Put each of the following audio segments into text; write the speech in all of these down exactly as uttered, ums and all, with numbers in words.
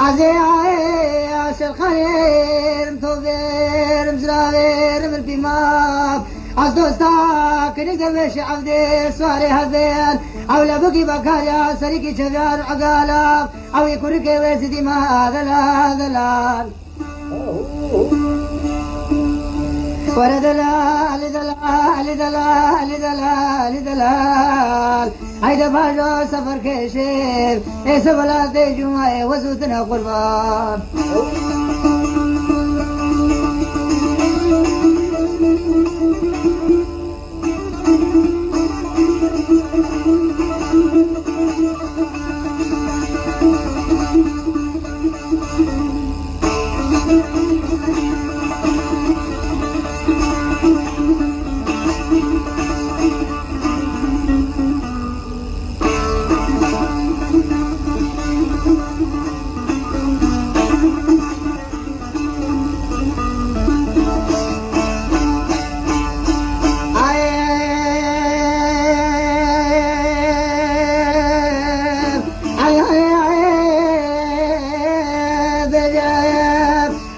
Azê aê aşır xayêrim to verim zira verim pîma. Az dosta kinik dervêşî evdê suarê hevên. Ew lebikî bekarya serîkî çevyar egala. Ew ê kurikê wê zidî ma delal delal. Were delal, delal, delal, delal, delal. Hayde bajo sefer keşif. Ese velatê cumayê wezûtine qurban.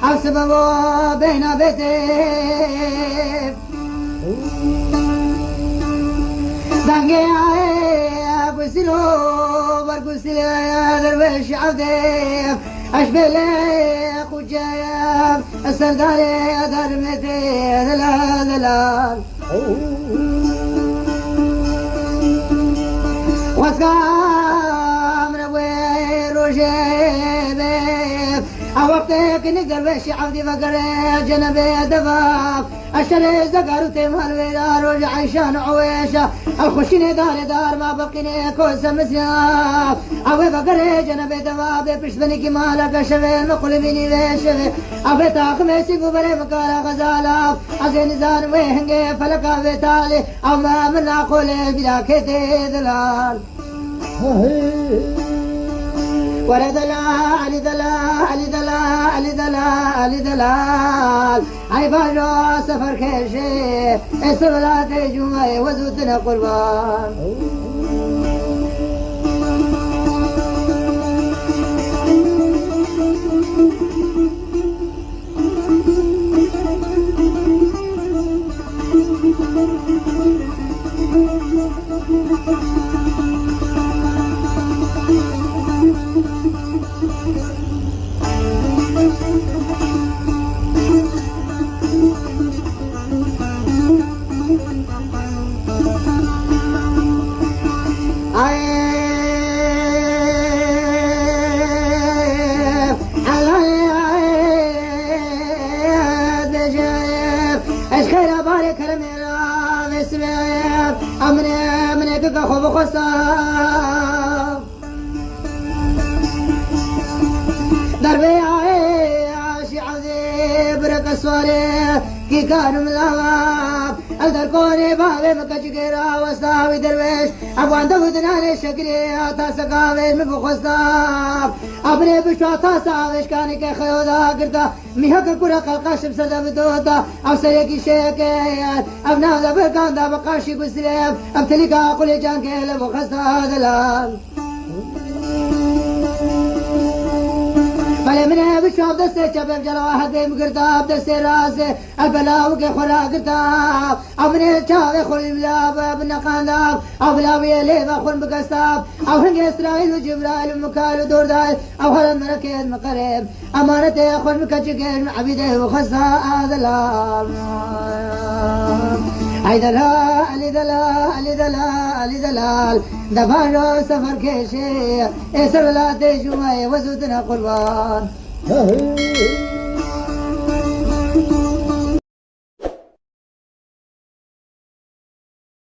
Ew sebeba bêhna bêtê. Dengê aye gusilo, ber gusile derweş evdê. Eş bêlê xuceyem, serdarê dermetê delal delal. Xwezka min e wê rojê bê. A wextê kinik derweşî evdî vegere cenebê deva. Eşerê zegar û têmal wêra rojê eyşan û ewêşa. Ew xweşînê darê dar ma beqînê kose mizya. Ew ê vegere cenebê deva bê pişt binîkî maleke şevê min qulibînî vê şevê. Ew ê taximê sîng û berê min kara xezala. Ez ê nizanim wê hingê feleka vê talê. Ama min naxolê bîra kê tê delal. Were delal, delal, delal, delal, delal. Ay bajo sefer keşê, ê sevelatê cumayê wezûtine qurban. Ez xeyra barê keremê ra vêsime. Amine, amine, kika xwe bixwesta. Derbeya ê aşî ezê bireke suarê kîkan û milava. El derkorê bavê min keçikê rawesta wî derwêş. Ev wande û dinanê şekirê ya taseka avêş min bixwesta. Abirê bişwa tasa avêşkanê ke xeyo da girta. Mîheke kura qelqaş bi ser de bi dota. Ev serekî şeke. Ev nav de birkan da bi qaşî gusile. Ev telîka qulê cankê le bixwesta delal. Belê min e bi çav destê çep ev celawa hedê min girta, bi destê rastê ev bela wikê xwe ragirta. Ew min e çavê xwe li bila bi neqanda, ew bila wî lê ve xwe bikesta. Ew hingê Îsraîl û Cibraîl û Mikaîl û Dordayîl, ew here merekê min qerê. Emanetê xwe min keçikê min ebîdê û xwesta delal. Ay delal, delal, delal, delal. Devajo sefer keşê, ê ser welatê cumayê wezûtine qurban.